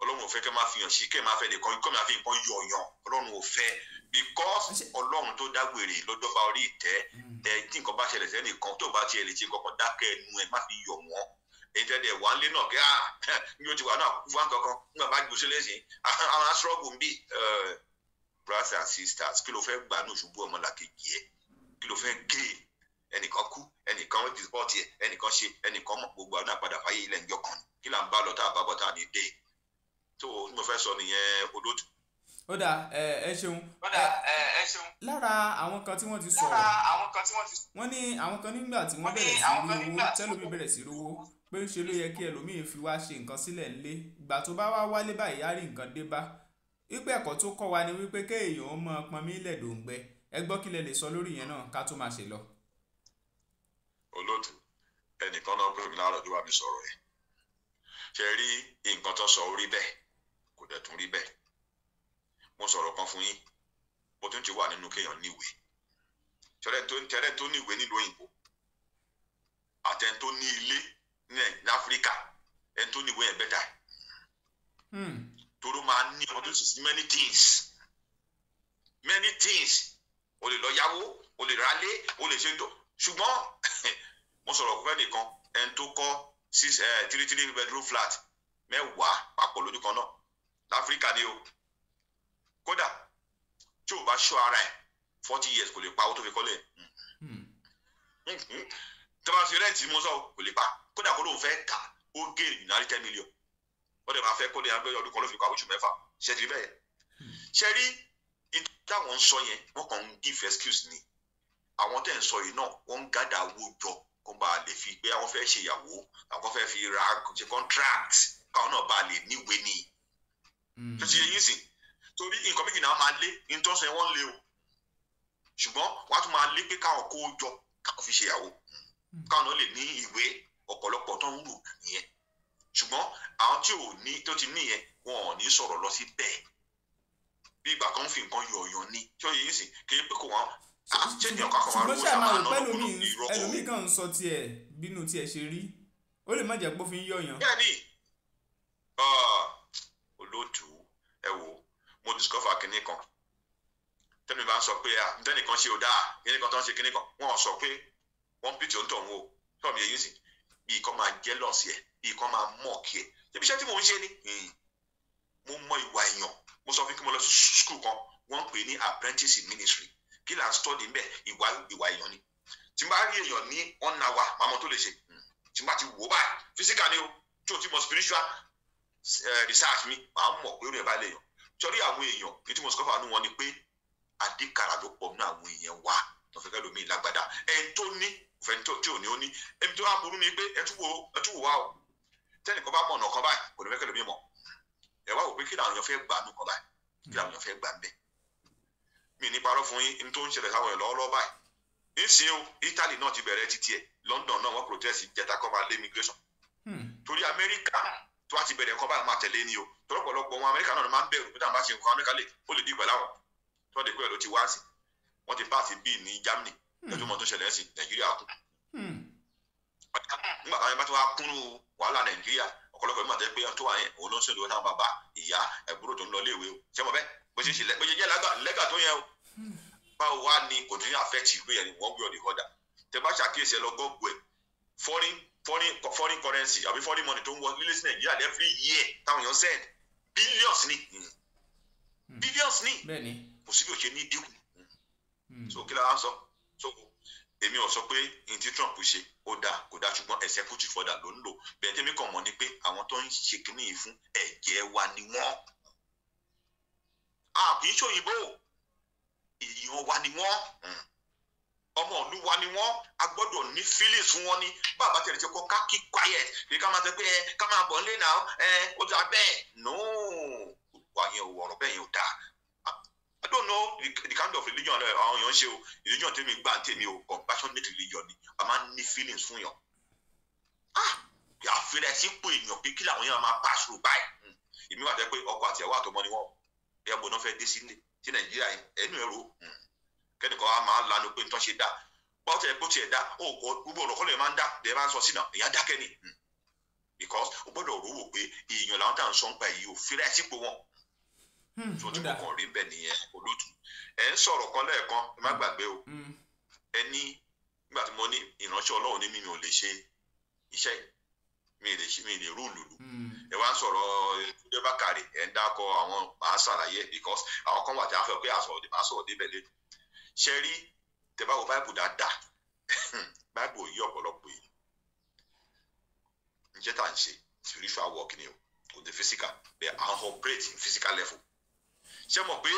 S2: Ọlọ́run ò fẹ́ kẹ́ máa fi hàn sí, kẹ́ máa fẹ́ nìkan kọ́ máa fi nǹkan yọ̀yàn. Ọlọ́run ò fẹ́, because Ọlọ́run tó dágbére lọ́dọ́gba orí ìtẹ́ ẹ. Tí nǹkan bá ṣẹlẹ̀ sẹ́nìkan, tó bá tiẹ̀ lè ṣe nǹkan kan, dákẹ́ ẹnu ẹ, má fi yọ̀ wọ́n. Èyí tẹ́lẹ̀ wà ń lé náà kí á ní o ti wà náà kú fún kankan nígbà bá gbèsè lẹ́sìn àwọn struggle ń bí. Brothers and sisters, kí ló fẹ́ gbà ní òṣùbù ọmọlàkejì ẹ? Kí ló fẹ́ gé? Ẹnìkan kú, ẹnìkan dìpọ́tì ẹ, ẹnìkan ṣe, ẹnìkan mọ̀, gbogbo àwọn àpàdà fàyè ilẹ̀ ńjọ kan. Kí là ń bá lọ tá a bá bọ̀ tá a ní dé? Tó mo fẹ́ sọ nìyẹn, olótù.
S1: Ó dáa, ẹ ṣeun.
S3: Ó dáa, ẹ ṣeun.
S1: Lára àwọn kan tí wọ́n ti sọ̀rọ̀,
S3: Lára àwọn kan tí wọ́n ti
S1: wọ́n ní àwọn kan nígbà tí wọ́n
S3: Wọ́n ní
S1: bẹ̀rẹ̀ sí
S3: àwọn kan
S1: rówó,
S3: nígbà tí
S1: tẹ́lómi bẹ̀rẹ̀ sí rówó, pé ń ṣe ló yẹ kí ẹlòmíì fi wá ṣe nǹkan sílẹ̀ ńlé. Ìgbà tó bá wá wálé báyìí, á rí nǹkan dé bá wípé ẹ̀kọ́ tó kọ́ wa ni wípé kéèyàn ó mọ pọnmi ilẹ̀ dòǹgbẹ. Ẹ gbọ́, kí lẹ lè sọ lórí yẹn náà ká tó máa ṣe lọ.
S2: Olóòtú, ẹnìkan náà pè mí láàárọ̀ tó bá mi sọ̀rọ̀ ẹ̀. Ṣe rí nǹkan tó sọ, ó rí bẹ́ẹ̀, kò dẹ̀ tún rí bẹ́ẹ̀. Mo sọ̀rọ̀ kan fún yín, mo tún ti wà nínú kéèyàn níwèé. Tẹ́lẹ̀ tó níwèé nílùú òyìnbó àtẹni tó ní ilé ní Áfíríkà, ẹni tó níwèé yẹn better, toró máa ní ọdún sí many things, many things. O lè lọ yáwó, o lè rálé, o lè ṣe tó. Ṣùgbọ́n mo sọ̀rọ̀ fún ẹnìkan, ẹni tó kọ́ six three three bedroom flat 10 papọ̀ lójú kan náà láfíríkà ni o. Kódà tí o bá ṣọ́ ara ẹ̀, 40 years kò lè pa owó tó fi kọ́lé. Tó bá fi rent mú sọ, kò lè pa. Kódà kó lóun fẹ́ tà, ó gé ìnáwó 10 million, wọ́n dẹ̀ máa fẹ́ kó lè yàn ọdún kan ló fi kọ́ oṣù 6. Ṣe ti rí bẹ́ẹ̀? Ṣe rí táwọn ń sọ yẹn, wọ́n kàn ń give excuse ni. Àwọn tẹ̀ ń sọ yìí náà, wọ́n ń gather owó jọ kó bá a lè fi pé àwọn fẹ́ ṣe ìyàwó, àwọn fẹ́ fi ra ṣe contract, káwọn náà bá a lè níwèé ni. Tó ti yẹ yín sìn, torí nǹkan méjì náà máa lé ní tó ń sọ yẹn, wọ́n lé o, ṣùgbọ́n wọ́n á tún máa lé pé káwọn kó jọ, káwọn fi ṣèyàwó, káwọn náà lè ní ìwé. Ọ̀pọ̀lọpọ̀ tó ń rò nìyẹn, ṣùgbọ́n àwọn tí ò ní, tó ti ní yẹn, wọn ò ní sọ̀rọ̀ lọ sí bẹ́ẹ̀. Bí ìgbà kan fi nǹkan yọ̀ọ̀yàn ni tí ó yẹ yín sìn, kì í pé kò wọ́n ṣé ní ọ̀ká kan máa
S1: Ṣùgbọ́n
S2: rówó
S1: ṣé
S2: sábà
S1: máa rò
S2: náà
S1: pé
S2: lọ́kùnrin irọ́.
S1: ẹlòmíì kan ń sọ tiẹ̀ bínú tiẹ̀ ṣe rí, ó lè má jẹ́ pé ó fi ń yọ̀yàn.
S2: Bẹ́ẹ̀ ni, olóòtú, ẹ wo, mo discover kinní kan. Tẹ́mi bá ń sọ pé tẹ́nìkan ṣe ò dáa, kinní kan tó ń ṣe kinní kan, wọ́n sọ pé wọ́n pìtì ó ń tọ̀ wọ́n o. Tọ́ mi èyí sì bí kan máa jealous ẹ̀, bí kan máa mock ẹ̀. Ṣébi iṣẹ́ tí mò ń ṣe ni, mo mọ ìwà èèyàn. Mo sọ fún kí mo lọ sí school kan, wọ́n ń pè ní apprentice in ministry. Kí là ń study ńbẹ̀? Ìwà èèyàn ni. Tí n bá rí èèyàn ní one hour, màá mọ tó lè ṣe. Tí n bá ti wò báyìí, physical ni o, tí o ti mọ spiritual research mi, màá mọ̀ pé ó rẹ̀ bá lè yàn. Torí àwọn èèyàn ní tí mo sọ fún wọn ni pé àdìkàrà ló pọ̀ nínú àwọn èèyàn wa tó fẹ́ kẹ́ lómi lágbádá. Ẹni tó ní òfẹ́ tí ò ní ó ní. Ẹni tó wá burú ni pé ẹ tún wò wá o, tẹ́nìkan bá mọ̀ ọ̀nà kan báyìí, kò ní fẹ́ kẹ́ lómi mọ̀. Ẹ wá wò pé kí làwọn èèyàn fẹ́ gbà nù kan báyìí, kí làwọn èèyàn fẹ́ gbà ń bẹ̀. Mi ní parọ́ fún yín, ní tó ń ṣẹlẹ̀ sáwọn èèyàn lọ́wọ́lọ́wọ́ báyìí nísìnyí o, Italy náà ti bẹ̀rẹ̀ títí ẹ̀, London náà wọ́n protest jẹta kọ́ máa lé immigration, torí Amẹ́ríkà tó wá ti bẹ̀rẹ̀ nǹkan báyìí máa tẹ̀lé ni o. Tọ́lọ́pọ̀lọpọ̀ wọn Amẹ́ríkà náà ló máa ń bẹ̀rù pé táwọn bá ṣe nǹkan, Amẹ́ríkà lè ó lè dí pẹ̀lú àwọn tó wọ́n ti pẹ́ ló ti wá sí. Wọ́n ti pass bíi ní Germany, ẹ̀tún mọ́ tó ṣẹlẹ̀ sí Nàìjíríà kù. Nígbà táwọn bá ti wá kúnnú wàhálà Nàìjíríà, ọ̀pọ̀lọpọ̀ ìmọ̀ àti pé tó wà yẹn, òun ló ń ṣèlú táwọn bàbá, ìyá, ẹ̀búrò tó ń lọ iléèwé o. Ṣé mo bẹ́ẹ̀ bó ṣe ṣe bó ṣe jẹ́ lẹ́gà tó yẹn o, báwo wá ni kò ní affect ìlú yẹn ni one way or the other? Tẹ bá ṣàkíyèsí, ẹ lọ gọ́ọ̀gù ẹ̀, foreign currency àbí foreign money tó ń wọ lílé sí Nàìjíríà every year táwọn èèyàn send, billions ni, billions ni.
S1: Bẹ́ẹ̀ni.
S2: Kò sí bí o ṣe ní dínkù. So kí la wá sọ? So èmi ò sọ pé n tí Trump ṣe ó dáa, kò dáa, ṣùgbọ́n executive order ló ń lò bẹ́ẹ̀. Tẹ́mi kàn mọ̀ ni pé àwọn tó ń ṣe kínní yìí fún ẹ̀jẹ̀ wa ni wọ́n, a kì í ṣòyìnbó, èèyàn wa ni wọ́n, ọmọ ìlú wa ni wọ́n. A gbọ́dọ̀ ní feelings fún wọn ni. Bàbá tẹ̀lé ṣe kọ́ ká keep quiet, kí ká máa sọ pé ẹ ká máa bọ̀ nílé náà, ẹ ó dáa bẹ́ẹ̀. No, wà yẹn ò, ọ̀rọ̀ bẹ́ẹ̀ yẹn ò dáa. I don't know the kind of religion àwọn èèyàn ń ṣe o. Religion tèmi gbà tèmi o, compassionate religion ni. A máa ń ní feelings fún yàn, ah, àfihàn sípò èèyàn pé kí làwọn èèyàn máa pass through báyìí. Èmi wà tẹ́ pé ọkọ àti ìyàwó àtọmọ ni wọ́n ẹ̀yà bò náà fẹ́ dé sílé sí Nàìjíríà yẹn, ẹnu ẹ̀rọ kẹ́nìkan á máa lanu pé nǹkan ṣe dá báwo tẹ̀ bó tiẹ̀ dá ó kọ. Gbogbo ọ̀rọ̀ kọ́ lè máa ń dá lè máa ń sọ sínú èèyàn dákẹ́ ni, because o gbọ́dọ̀ rò wò pé èèyàn làwọn tá à ń sọ ń pa èyí ò fẹ́rẹ́ sípò wọn. Tó tí mo kàn rí bẹ́ẹ̀ nìyẹn, olótù. Ẹ̀ ń sọ̀rọ̀ kan lẹ́ẹ̀kan, ẹ má gbàgbé o. Ẹ ní nígbà tí mo ní ìránṣẹ́ Ọlọ́run ní mímí ò lè ṣe iṣẹ́ mi lè ṣe, mi lè rú lùlù. Ẹ wá ń sọ̀rọ̀ Túndé Bákàrè, ẹ̀ ń dákọ àwọn, màá ṣàlàyé, because àwọn kan wà tí a fẹ́ pé àsọ̀rọ̀ máa sọ̀rọ̀ débẹ̀ lé. Ṣe rí, tẹ bá wo Báìbù dáadáa, Báìbù ò yí ọ̀pọ̀lọpọ̀ yìí. Ǹjẹ́ tá à ń ṣe spiritual work ni o, kò dé physical bẹ́ẹ̀, à ń operate in physical level. Ṣé mọ̀ pé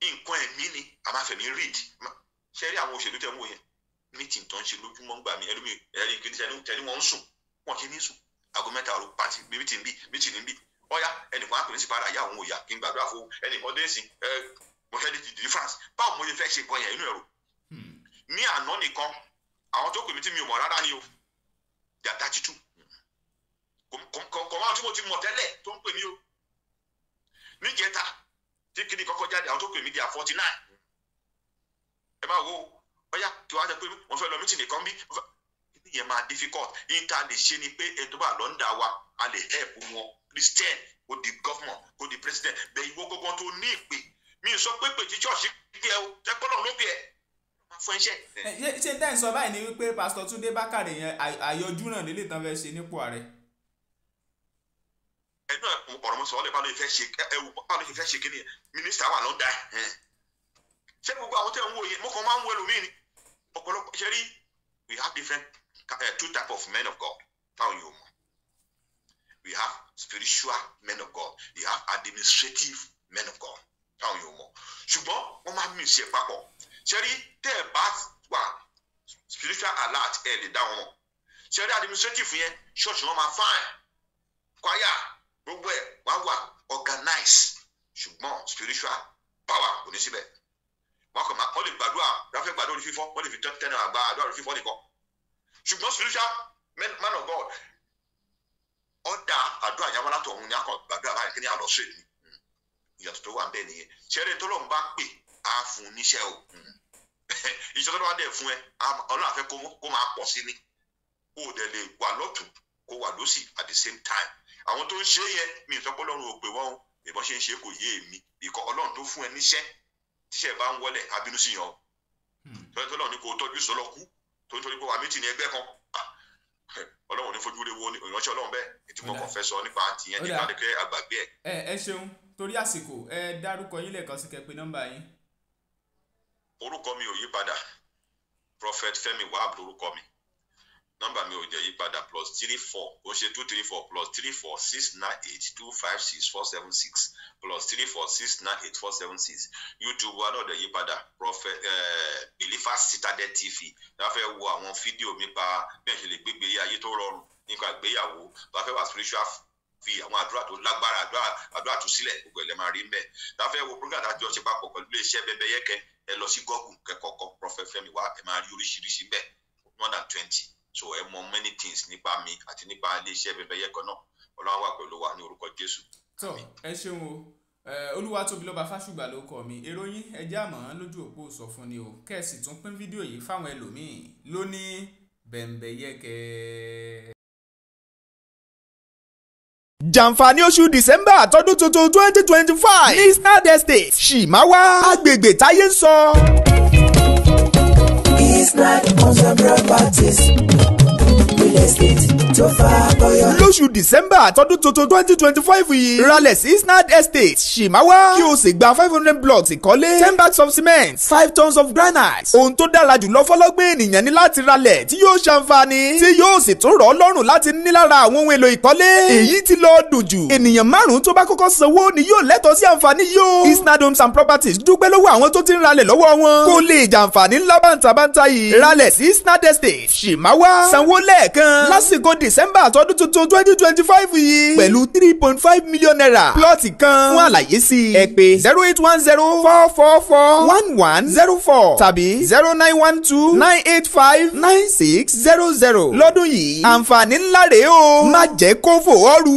S2: nǹkan ẹ̀mí ni a máa fẹ̀mí read? Ṣe rí àwọn òṣèlú tẹ̀ ń wò yẹn, meeting tó ń ṣe lójúmọ́ ń gbà mí, ẹlòmíì ẹ̀rí kí tẹni wọ́n ń sùn, wọ́n kì í ní sùn. Aago 3 òru, party, meeting bí meeting bí ọ̀yá, ẹnìkan á pè ní sí para ìyá òun òyà kí n gbàdúrà fún ẹnìkan dé sí ẹ, mo fẹ́ di deliverance. Báwo mo ṣe fẹ́ ṣe nǹkan yẹn inú ẹ̀rọ? Ní àná nìkan, àwọn tó pè mí tí mi ò mọ̀ rárá ni o, they are 32. Kò máa tí mo ti mọ̀ tẹ́lẹ̀ tó ń pè mí o. Níjẹta tí kìíní kọ́kọ́ jáde, àwọn tó pè mí, they are 49. Ẹ máa wo ọyá tí wàá sọ pé wọ́n fẹ́ lọ meeting nìkan bí kíní yẹn máa difficult. Ìta lè ṣe ni pé ẹni tó bá lọ́ndà wa, a lè help wọn. Christian kò di governor, kò di president bẹ́ẹ̀. Ìwọ gbọ́ngàn tó ní ìpè, mi ò sọ pé pè tí church pé ẹ o, tẹ́pọ́nà ló pè ẹ́, máa fún iṣẹ́.
S1: Ṣé tẹ́ ń sọ báyìí ni wípé Pásítọ̀ Túndé Bákàrè yẹn, àyọjú náà lélẹ̀ tán fẹ́ ṣe nípò ààrẹ?
S2: Ẹnu ọ̀rọ̀ mọ́ sọ ọ́ lè bá ló fẹ́ ṣe ẹ wò, bá ló fẹ́ ṣe kíni yẹn, mínísítà wà lọ́ndà ẹ̀. Ṣé gbogbo àwọn tẹ̀ ń wò yẹn, mo kàn máa ń wo ẹlòmíì ni ọ̀pọ̀lọpọ̀. Ṣe rí, we have different two type of men of God táwọn yóò mọ̀. We have spiritual men of God, we have administrative men of God táwọn yóò mọ̀, ṣùgbọ́n wọ́n máa ń mix ẹ̀ papọ̀. Ṣe rí, tẹ́ ẹ bá wà spiritual alert, ẹ lè dá wọn mọ̀. Ṣe rí administrative yẹn, church wọn máa fine, choir gbogbo ẹ̀ wá wà. organize, ṣùgbọ́n spiritual power kò ní síbẹ̀. Wọ́n kàn máa wọ́n lè gbàdúrà, ráfẹ́ gbàdúrà orí fífọ́, wọ́n lè fi tẹ́lẹ̀ àgbà àdúrà orí fífọ́ nìkan. Ṣùgbọ́n spiritual man of God, ọ̀dà àdúrà yẹn wọ́n látọ̀ ọ̀hún ni a kàn gbàdúrà báyìí kí ni àlọ́ straight ni. Ìyàtọ̀ tó wà ń bẹ̀ nìyẹn. Ṣẹ́rẹ́ tó lọ́n bá pè á fún níṣẹ́ o. Iṣẹ́ tó lọ́n bá dẹ̀ fún ẹ, Ọlọ́run àfẹ́ kó máa pọ̀ sí ni. Kó o dẹ̀ lè wà lọ́tún, kó wà lósì at the same time. Àwọn tó ń ṣe yẹn, mi ò sọ pé Ọlọ́run ò pè wọ́n o. Ìbọn ṣe ń ṣe kò yé èmi. Ìkọ́ Ọlọ́run tó fún ẹ níṣẹ́, tíṣẹ́ bá ń wọlé, abínú sí yan o. Tọ́jú tó lọ́run ní kó o tọ́jú sọ́lọ́ kú, tó ń torí pé wà méjì ní ẹgbẹ́ kan. Ọlọ́run ní fojú rẹ̀ wo ìránṣẹ́ Ọlọ́run bẹ́ẹ̀. Ètí mo kàn fẹ́ sọ nípa tìyẹn nípa pé àgbàgbé ẹ̀.
S1: Ẹ ṣeun, torí àsìkò ẹ dárúkọ yín lẹ́ẹ̀kan sí kẹ́ pè nọ́mbà yín.
S2: Orúkọ mi ò yí padà, Prophet Fẹ́mi Wahab lórúkọ mi. Nọ́mbà mi ò jẹ́ yí padà, +34 ó ṣe 234 +34 698 256 476 +34 698 476. YouTube wa náà dẹ̀ yí padà, Prophet Believer Citadel TV. Bá fẹ́ wo àwọn fídíò mi pa bí ẹ̀ ṣe lè gbégbé ayé tó rọrùn nípa ìgbéyàwó, bá fẹ́ wà spiritual fi àwọn àdúrà tó lágbára, àdúrà tó sílẹ̀, gbogbo ẹ̀ lẹ́ máa rí ń bẹ̀. Tá fẹ́ wo program àjọ ṣe papọ̀ pẹ̀lú iléeṣẹ́ Bẹ́bẹ́yẹ́kẹ́, ẹ lọ sí Google kẹ́kọ̀ọ́kọ́ Prophet Fẹ́mi Wahab, ẹ máa rí oríṣiríṣi ń bẹ̀, more than 20. So ẹ mọ many things nípa mi àti nípa iléeṣẹ́ Bẹ́bẹ́yẹ́kẹ́ náà. Ọlọ́run wà pẹ̀lú wa ní orúkọ Jésù.
S1: Tó ẹ ṣeun o, Olúwatóbilọ́ba Fásùgbà ló kọ mi. Èrò yín ẹ jẹ́ àmọ́ lójú òpó sọ fún ni o, kẹ́ẹ̀sì tún pín fídíò yìí fáwọn ẹlòmíín lóní Bẹ́ńbẹ́yẹ́kẹ́.
S4: Jàǹfààní oṣù December tọdún tuntun 2025 ní Snad Estate, Ṣìmáwá, agbègbè táyé ń sọ.
S5: Isnad Homes and Properties, real estate tó fa bọ́yọ̀.
S4: Lóṣù December tọdún tuntun 2025 yìí, ralẹ̀ sí Snad Estate, Ṣìmáwá, kí o sì gba 500 blocks ìkọ́lé, 10 bags of cement, 5 tons of granite. Ohun tó dára jùlọ fọlọ́gbọ́n ènìyàn ní láti ralẹ̀ tí yóò ṣàǹfààní, tí yóò sì tún rọ̀ ọ́ lọ́rùn láti ní lára àwọn ohun èlò ìkọ́lé. Èyí ti lọ dùn jù. Ènìyàn márùn-ún tó bá kọ́kọ́ sanwó ni yóò lẹ́tọ̀ọ́ sí àǹfààní yìí o. Isnad Homes and Properties dúpẹ́ lọ́wọ́ àwọn tó ti ń ralẹ̀ lọ́wọ́ wọn. Kó lè jàǹfààní ńlá bàǹtàbàǹtà yìí. Ralẹ̀ sí Snad Estate, Ṣìmáwá, sanwó lẹ́ẹ̀kan lásìkò December tọdún tuntun 2025 yìí pẹ̀lú 3.5 million naira plọ́ọ̀tì kan. Fún àlàyé sí i ẹ pè 0810 444 1104 tàbí 0912 985 9600. Lọ́dún yìí àǹfààní ńlá rèé o, má jẹ́ kó fò ọ́ rú.